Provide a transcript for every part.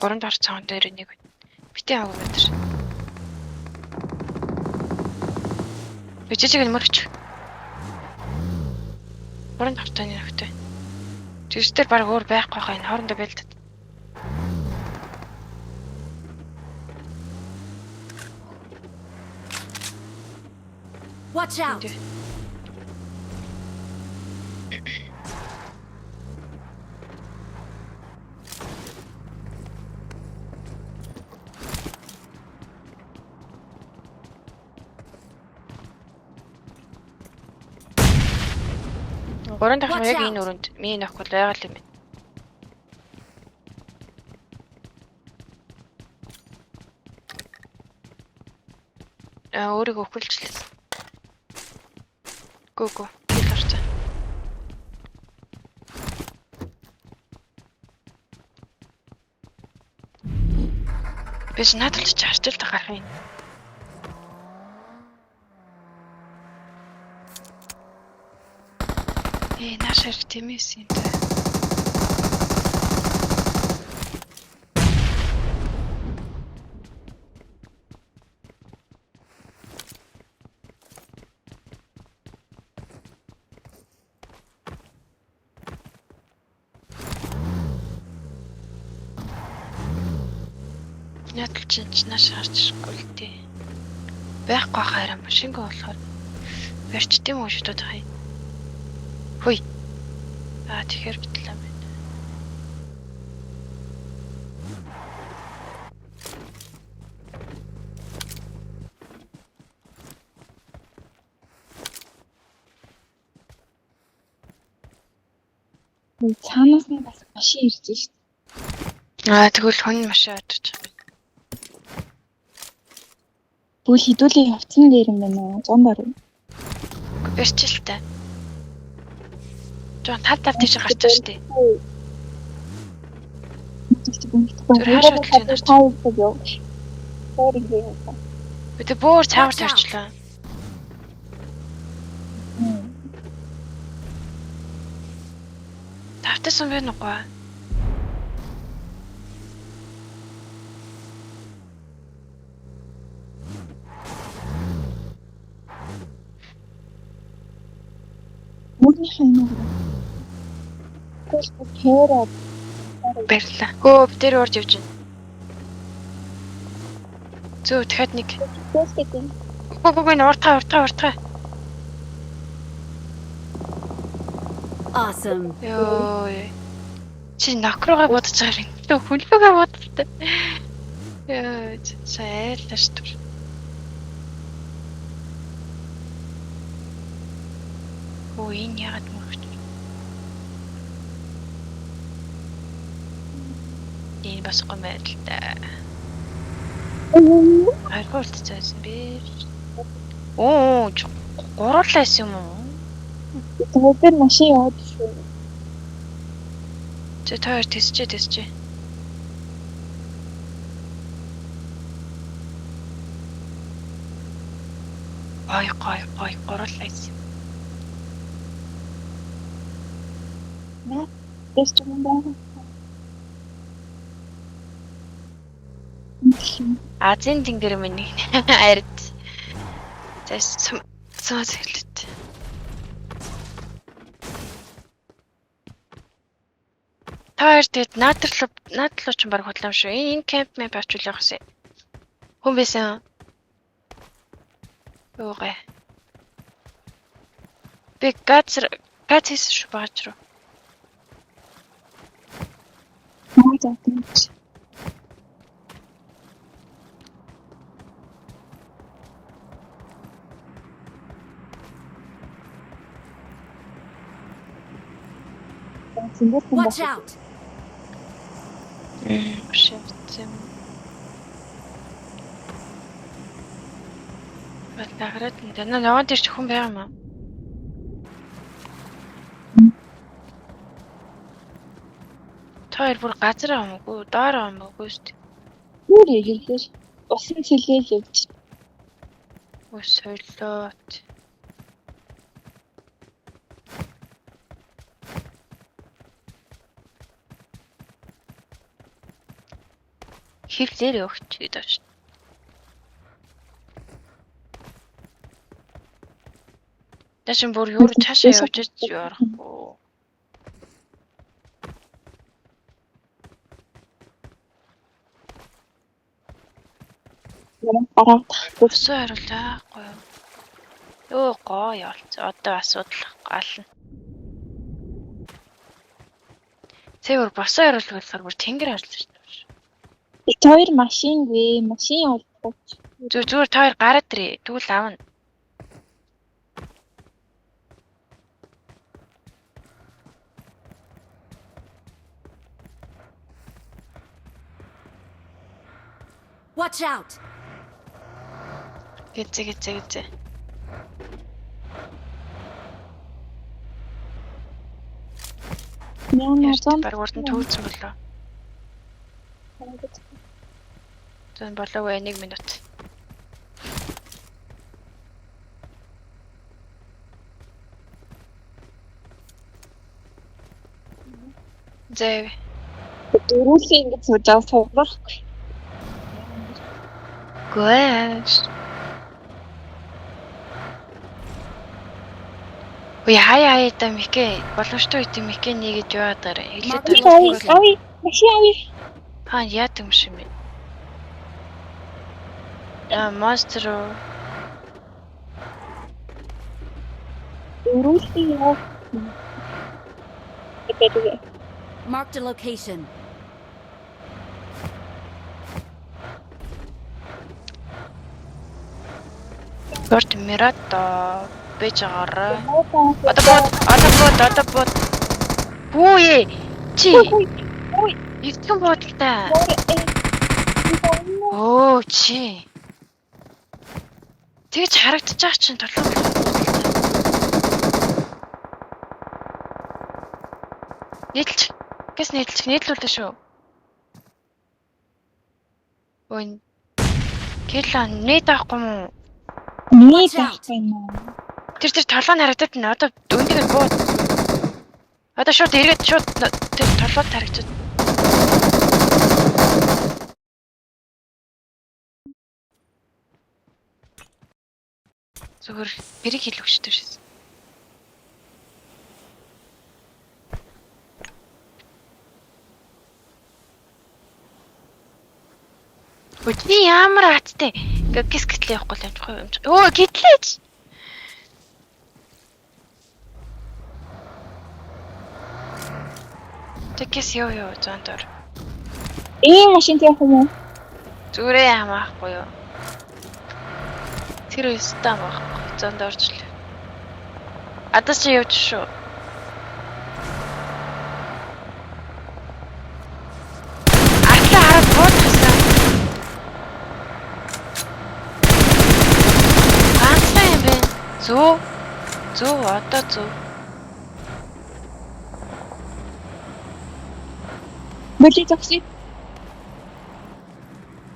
Гурван дахь цаан дээр нэг байна. Битэн аагүй газар. Би жижиг нь мөрч. Гурван дахь цааны нөхдөй. Жижиг дээр баг өөр байхгүй хаа энэ хоорондоо бэлдэд. Watch out! Энд. Гурван дахь Watch яг out. энэ өрөөнд миний нөх бол байгаа л юм байна. Аа өөрийгөө өхөлжлээ. Гү гү. Хэл орцоо. Би ч наадалж харж л гарах юм. Ээ нааш хэрэг тэмээс юм тэ. Наадал чинь ч нааш харж ирэхгүй л дээ. Байхгүй хараа машингаа болохоор барьчт юм уу шүтээд байгаа юм. Хүй. Аа тэгэхээр битлээ юм байна. Цаанаас нь бас машин ирж шít. Аа тэгвэл хүн машин авчиж байгаа. Тэгвэл хідүүлийн явцсан дээр юм байна уу? 100 баруун. Үгүй барьчих л та. Жон тав тав тийш гарч байгаа штэ. Тэр хааш хөдөлж байна? Бид бөөр цаагаар Watch out. тавьчлаа. Тавтсан бэ нүггүй. Мөрнийхээ юм уу? Тэгвэл тэр Барьлаа. Гөө бид тэр орж явж байна. Зөө дахиад нэг. Үгүй үгүй энэ уртгаа уртгаа уртгаа. Awesome. Йоо. Чи нок руугаа бодож байгаа юм. Лөө хүлүүгээ бодолтой. Йоо, сайлаш түр. Өө энэ яагаад мөрөж. Энэ бас гоо байдалтай. Аргуулт цайсан би. Оо, гурлаас юм уу? тэр машин яваад шүү. Чи та хоёр тэсчээ тэсчээ. Гой гой гой гурлаас юм. Тэр ч юм байна. Азийн тэнгэр минь нэг ард. За сум сум зэрлэт. Та хоёр тэгэд наадар руу наадar руу ч баг худлаам шүү. Энэ кемп мэп очвол явах гэсэн. Хүн байсан. Юугаа. Би гац гац хийсэн шүү баач руу. Наа за тийм ч. Watch out! Шивцэн. Батлаграад энэ ногоон дээр ч хүн байгаа юм аа. Та хоёр бүр газар аа юм уу? Доор аа юм уу шүү дээ. Юу хэлбэр усан цэлээл явж Өө соёлоот. Хевлээр явах ч гэдэг байна. Тэшин бүр юу цаашаа явж ярахгүй. Бараад. Өсөө хариулаахгүй юу? Өө гоё явалц. Одоо асуудал ална. Цэвэр босоо хариулах болохоор бүр тэнгэр хариулсан шүү дээ. Бид хоёр машингүй, машин явуулдаг. Зүг зүгээр та хоёр гараад ирээ. Тэгвэл авна. Watch out! Гэзэ гэзэ гэзэ. Яна Ярьж зам. баг урд нь төвцөн болоо. Зэн болоогүй 1 минут. Зэ Дөрүүлээ ингэж сууж байгаа сууграхгүй. Гүэш. Үе хаяа хаяа да Микэ боломжтой үед Микэ нэгэд яваад дараа. Хэлээд Машин авъя, байгаа. авъя, машин авъя. Хаа яадаг юм шиг юм бэ? Аа монстр уу? Дөрүүлээ яа. Тэгээд Marked a location. Борт Мирато бэж байгаарай. Одоо бод, одоо бод, одоо бод. Бүү ээ. Чи эртхэн буудалтай. Өө чи. Тэгж харагдчих чинь толгой буудалтай. Нийтлж. Гэс нийтлж, нийтлүүлээ шүү. Өн. Кэлэн нийт авахгүй юм уу? Нэг авах юм уу? Тэр тэр толгой нь харагдаад байна. Одоо өндийг нь бууд. Одоо шууд эргээд шууд тэр толгойд харагдаад. Зүгээр бэрийг хэлвэжтэй шээс. Өдний ямар аттай. Гис гэтлээ явахгүй л амжихгүй юм. Өө гэтлээч. Тэгээс ёо ёо зон дор. Ийм машин явах юм уу? Зүгээрээ хамаахгүй юу. Тэр өстө хамаахгүй. Зон дорж л. Адас чи явж шүү. Артлаа хараад буудчихсан. Ганцхан юм бэ. Зүг. Зүг одоо зүг. Боли зогсъё.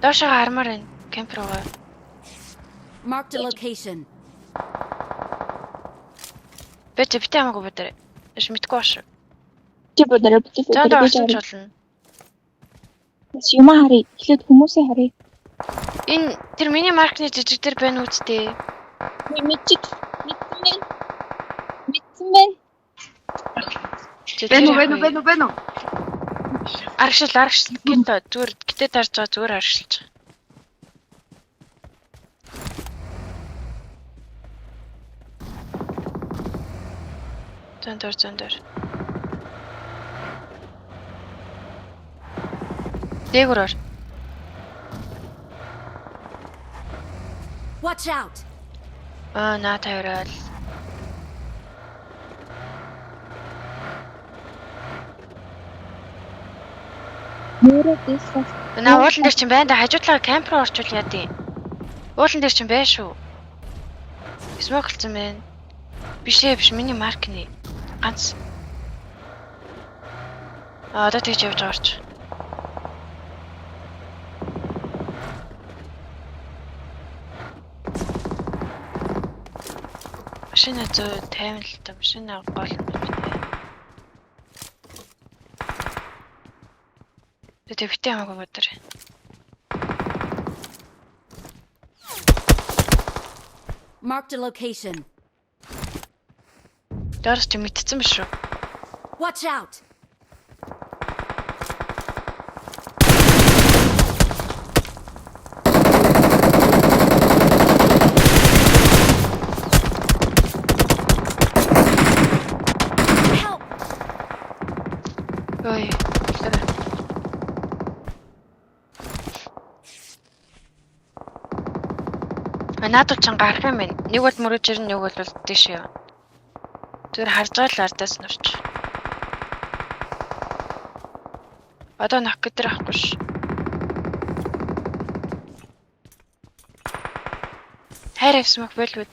Доошоо хармаар байна. Кемп руугаа. Marked a location. Би чи битээ хамаагүй бодорой. Иш мэдгүй баш. Чи бодорой, би Зон дор бодорой. орсон ч болно. Юм харъя. Эхлээд хүмүүсээ харъя. Энэ тэр миний маркны жижиг дээр байна үсттэй. Мэдчихэд мэдсэн байна. Мэдсэн байна. Байна уу, байна уу, байна уу, байна уу? Аргшил аргшил гинт зүгээр гэтээ тарж байгаа зүгээр аргшилж байгаа. Зөн дор зөн дор. Дээгүүр ор. Watch out! Аа наа тавиарал. Нүүрээ дээшлээ. Наа уулан дээр чинь байна да хажуудлага камп руу орчвол яа дий. Уулан дээр чинь байна шүү. Смоклцсон байна. Биш ээ биш миний маркны ганц. Аа одоо тэгж явж байгаа орч. Машина зөө 50 л та машина гол нь байна. Тэгээ битээ хамаагүй бодор. Marked a location. Доороос чи мэдсэн биш үү? Watch out! Help! Ой. А наадвал чин гарах юм байна. Нэг бол мөрөж ирнэ, нэг бол тийш явна. Тэр харж байгаа л ардаас нурч. Одоо нок гэдэг авахгүй ш. Хайр авсан мөх байлгүй.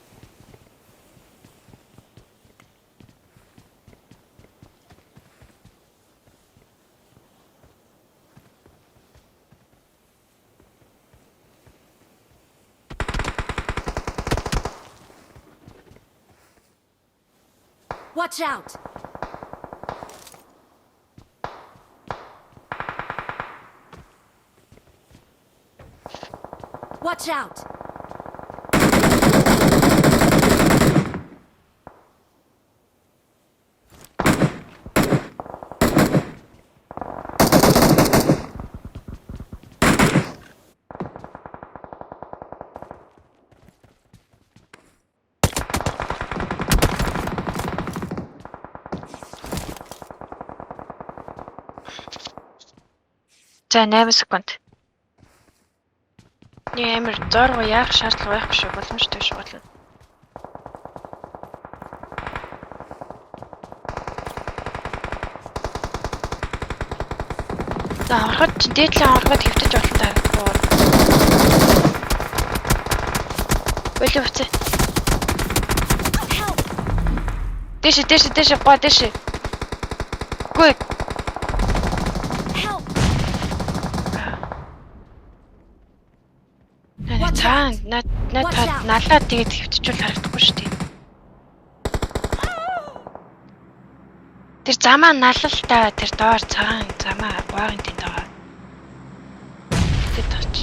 Watch out! Watch out! За 8 секунд. Нэг амир зоргоо яах шаардлага байхгүй шүү. Боломжтой шүү болно. За ороход чинь дээдлийн ороход хэвтэж олон харагдахгүй. Болов уцаа. Help! Дээшээ дээшээ дээшээ гоо дээшээ. Үгүй. Help! Наа цаан наа наа та налаа тэгээд хэвтчихвэл харагдахгүй шүү дээ. Тэр замаа налалтай тэр доор цагаан замаа гуагийн тэнд байгаа. Тэд тач.